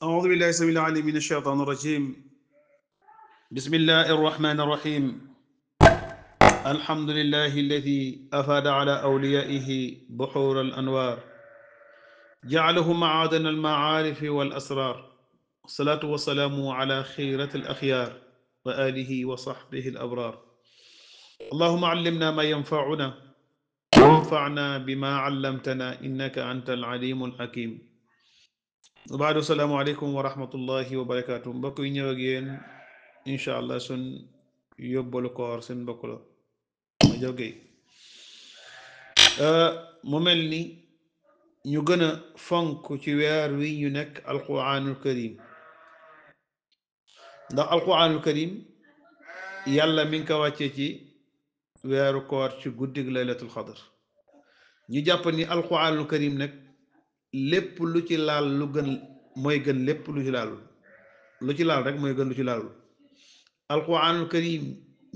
أعوذ بالله السميع العليم من الشيطان الرجيم. بسم الله الرحمن الرحيم. الحمد لله الذي أفاد على أوليائه بحور الأنوار، جعله معادن المعارف والأسرار. الصلاة والسلام على خيرة الأخيار وآله وصحبه الأبرار. اللهم علمنا ما ينفعنا وانفعنا بما علمتنا إنك أنت العليم الحكيم. وبعد السلام عليكم ورحمة الله وبركاته. بكو نيوغين incha allah sun yóbbalu koor seen mbokk la ma jógee mu mel ni ñu gën a fonk ci weer wi ñu nekk alquranul karim, ndax alquranul karim yàlla mi ngi ko wàccee ci weeru koor ci guddig laylatul xadr. ñu jàpp ni alquranul karim nag lépp lu ci laal lu gën mooy gën lépp lu ci laalul, lu ci laal rek mooy gën lu ci laalul. alquranul karim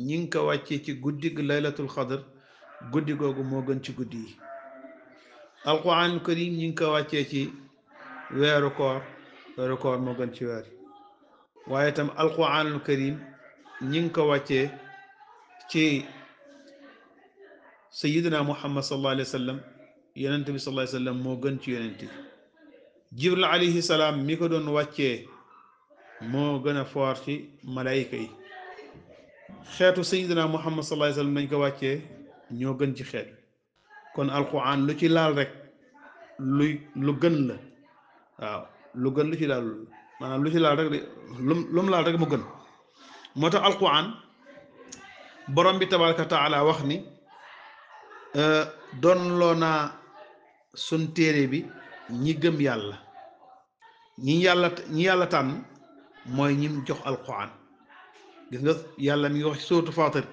ñi ngi ko wàccee ci guddig laylatul xadr, guddi googu moo gën ci guddi yi. alquranul karim ñi ngi ko wàccee ci weeru koor moo gën ci weer yi. waaye itam alquranul karim ñi ngi ko wàccee ci sayidina muhammad sallallahu alayhi wa sallam, yonent bi sallallahu alayhi wa sallam moo gën ci yonent yi. jibril alayhi salaam mi ko doon wàccee moo gën a foor ci malayka yi. xeetu sayidina muhammad sallallahu alayhi wa sallam nañ ko wàccee ñoo gën ci xeet. kon alquran lu ci laal rek lu gën la. waaw lu gën lu ci laal, maanaam lu ci laal rek de lu mu laal rek mu gën. moo tax alquran borom bi tabaraka taala wax ni doon loo naa sun téere bi ñi gëm yàlla, ñi yàlla tànn mooy ñim jox alquran. gis nga yàlla mi ngi wax ci suuratu Faatir,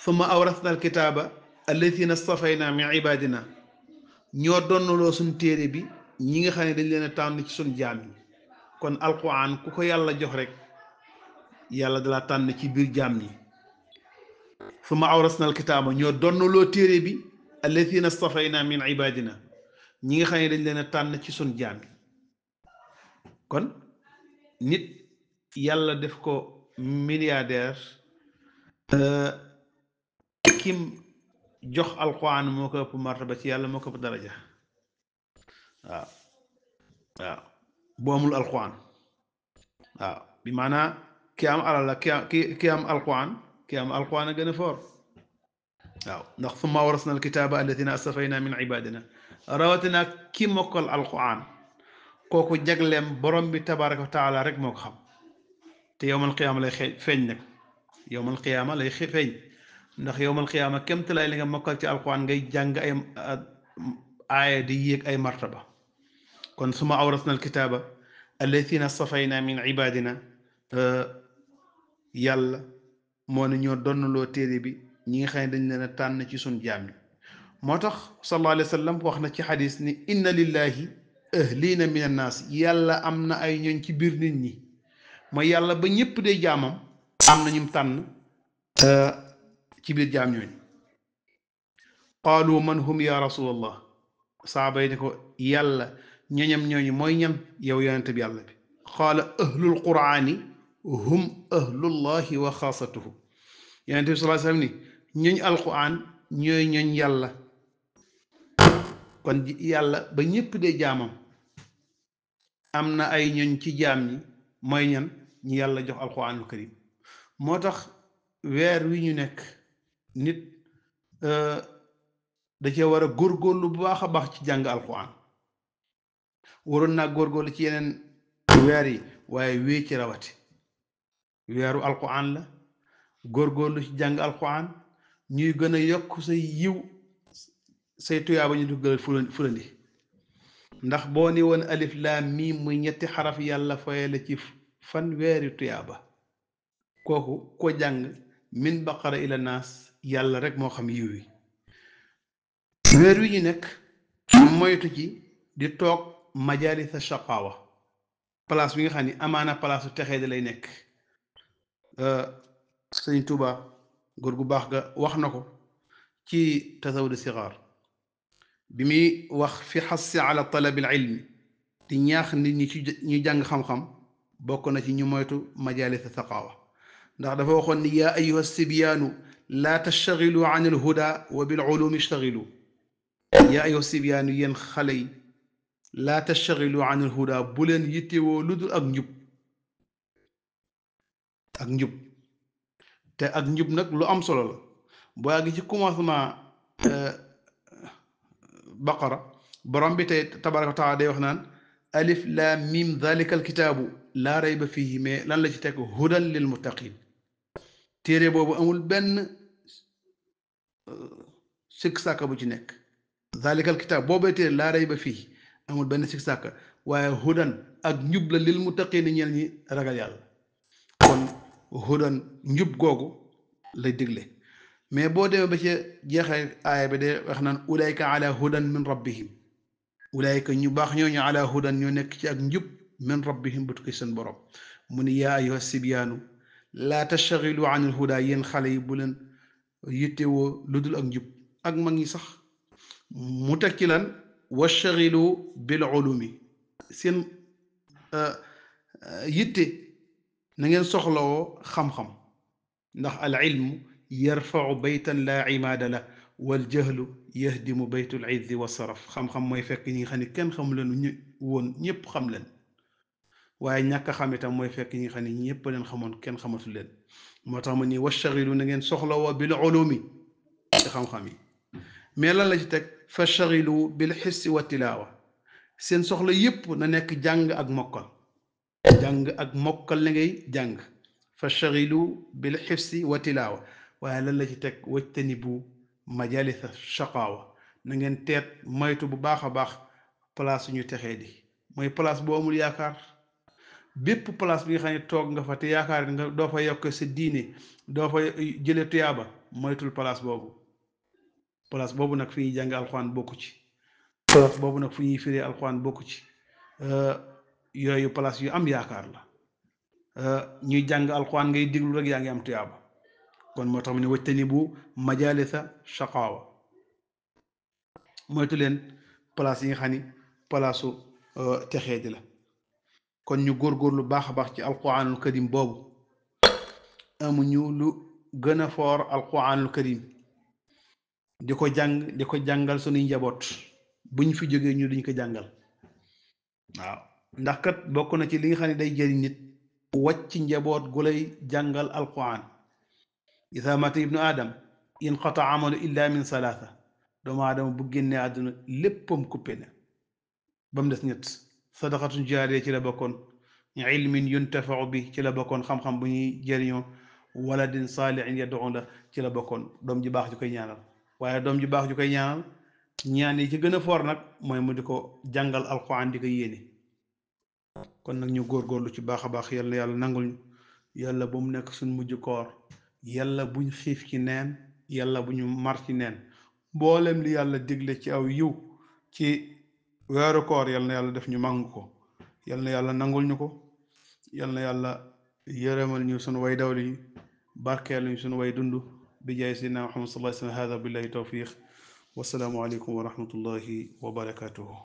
summa awrasna alkitaaba alladina stafayna min ibadina. ñoo donnaloo suñ téere bi ñi nga xam ne dañ leen a tànn ci suñ jaam yi. kon alquran ku ko yàlla jox rek yàlla dala tànn ci biir jaam ñi. summa awrasna alkitaaba ñoo donnaloo téere bi alladina stafayna min ibadina, ñi nga xam ne dañ leen a tànn ci suñ jaam yi. kon nit yàlla def ko milliardaire, kim jox alquran moo ko ëpp martaba ci yàlla, moo ko ëpp daraja. waaw waaw bu amul alquran, waaw bi maanaa ki am alal la ki am alquran, ki am alquran a gën a foor. waaw ndax summa awrasna alkitaaba alladina astafayna min ibadina, rawatina ki mokkal alquran kooku jagleem borom bi tabaraka wa taala rek moo ko xam. te yowmal qiyaama lay feeñ nag, yowmal qiyaama lay feeñ. ndax yowmal qiyaama kémta lay li nga mokkal ci alquran ngay jàng ay aaya di yéeg ay martaba. kon suma awrasna alkitaaba alladina stafayna min ibadina, yàlla moo ne ñoo donnaloo téere bi ñi nga xam ne dañ leen a tànn ci sun jaam yi. moo tax sallallahu alayhi wa sallam wax na ci xadis ni inna lillahi ahlina min annaas, yàlla am na ay ñooñ ci biir nit ñi. mooy yàlla ba ñëpp dee jaamam am na ñum tànn ci biir jaam ñooñ. qaalu man hum ya rasulallah, saaba yi ne ko yàlla ñoñam ñooñu mooy ñan yow yonente bi yàlla bi. qaala ahlul qur'ani hum ahlullahi wa xaasatuhu, yonente bi sallallahu alayhi wasallam ni ñooñ alquran ñooy ñooñ yàlla. kon yàlla ba ñëpp dee jaamam am na ay ñooñ ci jaam ñi, mooy ñan ñi yàlla jox alquranul karim. moo tax weer wi ñu nekk nit da cee war a góorgóorlu bu baax a baax ci jàng alquran. waroon naa góorgóorlu ci yeneen weer yi, waaye wii ci rawati weeru alquran la. góorgóorlu ci jàng alquran ñuy gën a yokk say yiw, say tuyaaba ñu duggal fulandi. ndax boo ni woon alif laam miim muy ñetti xaraf yàlla faye la ci fanweeri tuyaaba. kooku ko jàng min baqara ila naas yàlla rek moo xam yiw wi. weer wi ñu nekk moytu ci di toog majalisa shaqaawa, place bi nga xam ni amaana place su texee da lay nekk. sëñ Tuuba góor gu baax ga wax na ko ci tasawudu sixaar bi muy wax fi xassi ala talabil ilmi di ñaax nit ñi ci ñu jàng xam-xam bokk na ci ñu moytu majalis thaqaawa ndax dafa waxoon ni yaa ayuha sibyaanu laa tastaxilu an al huda wa bil ulumi ishtaxilu yaa ayuha sibyaanu yéen xale yi laa tastaxilu an al huda bu leen yittewoo lu dul ak njub ak njub te ak njub nag lu am solo la boo àgg ci commencement baqara borom bi tey tabaraka wa taala day wax naan alif laam mim dalika alkitaabu laa rayba fihi mais lan la ci teg hudan lil muttaqin téere boobu amul benn sikk sàkka bu ci nekk dalika alkitaab boobee téere laa rayba fihi amul benn sikk sàkka waaye hudan ak njub la lil muttaqin ñeel ñi ragal yàlla kon hudan njub googu lay digle mais boo demee ba ci jeexee aaya bi de wax naan ulayka ala hudan min rabbihim ulayka ñu baax ñooñu ala hudan ñoo nekk ci ak njub min rabbihim bu tukki seen borom mu ni yaa ayuha sibyaanu laa tastaxilu an il huda yéen xale yi bu leen yittewoo lu dul ak njub ak mag ñi sax mu teg ci lan wastaxilu bil ulumi seen yitte na ngeen soxlawoo xam-xam ndax al ilmu yarfau baytan laa imaada la wal jahlu yahdimu baytul izzi wa saraf xam-xam mooy fekk ñi nga xam ne kenn xamu leen ñu woon ñëpp xam leen waaye ñàkk a xam itam mooy fekk ñi nga xam ne ñëpp leen xamoon kenn xamatu leen moo tax ma ni wastaxilu na ngeen soxlawoo bil ulumi ci xam-xam yi mais lan la ci teg fastaxilu bil xissi wa tilaawa seen soxla yëpp na nekk jàng ak mokkal jàng ak mokkal la ngay jàng fastaxilu bil xifsi wa tilaawa waaye lan la ci teg wajtanibu majalisa shaqaawa na ngeen teet moytu bu baax a baax place ñu texee di mooy place boo amul yaakaar bépp place bi nga xam ne toog nga fa te yaakaar nga doo fa yokk sa diine doo fa jële tuyaaba moytul place boobu nag fi ñuy jàng alxuraan bokku ci place boobu nag fu ñuy firee alxuraan bokku ci yooyu place yu am yaakaar la ñuy jàng alxuraan ngay diglu rek yaa ngi am tuyaaba kon moo tax mu ne wajtanibu majalisa shaqaawa moytu leen place yi nga xam ni palaasu texee di la kon ñu góorgóorlu baax a baax ci alquranul karim boobu amuñu lu gën a foor alquranul karim di ko jàng di ko jàngal sunuy njaboot buñ fi jógee ñu duñ ko jàngal waaw ndax kat bokk na ci li nga xam ne day jëriñ nit wàcc njaboot gu lay jàngal alquran isa mata ibnu adam inqata amalu illa min salaasa doomu aadama bu génnee àdduna léppam kuppe na ba mu des ñett sadaqatun jaariya ci la bokkoon ilmin yuntafau bi ci la bokkoon xam-xam bu ñuy jëriñoo waladin saalihin yad'u la ci la bokkoon doom ji baax ju koy ñaanal waaye doom ji baax ju koy ñaanal ñaan yi ci gën a foor nag mooy mu di ko jàngal alquran di ko yéene kon nag ñu góorgóorlu ci baax a baax yàlla yàlla nangul ñu yàlla bu mu nekk suñ mujj koor yàlla buñ xiif ci neen yàlla bu ñu mar ci neen mboolem li yàlla digle ci aw yiw ci weeru koor yal na yàlla def ñu màng ko yal na yàlla nangul ñu ko yal na yàlla yërëmal ñu sunu way dawli yi barkeel ñu sunu way dund bi jaay sayyidina Muhammad sallallahu alayhi wa sallam hada billahi tawfiq wasalaamu aleykum wa rahmatullahi wa barakatuhu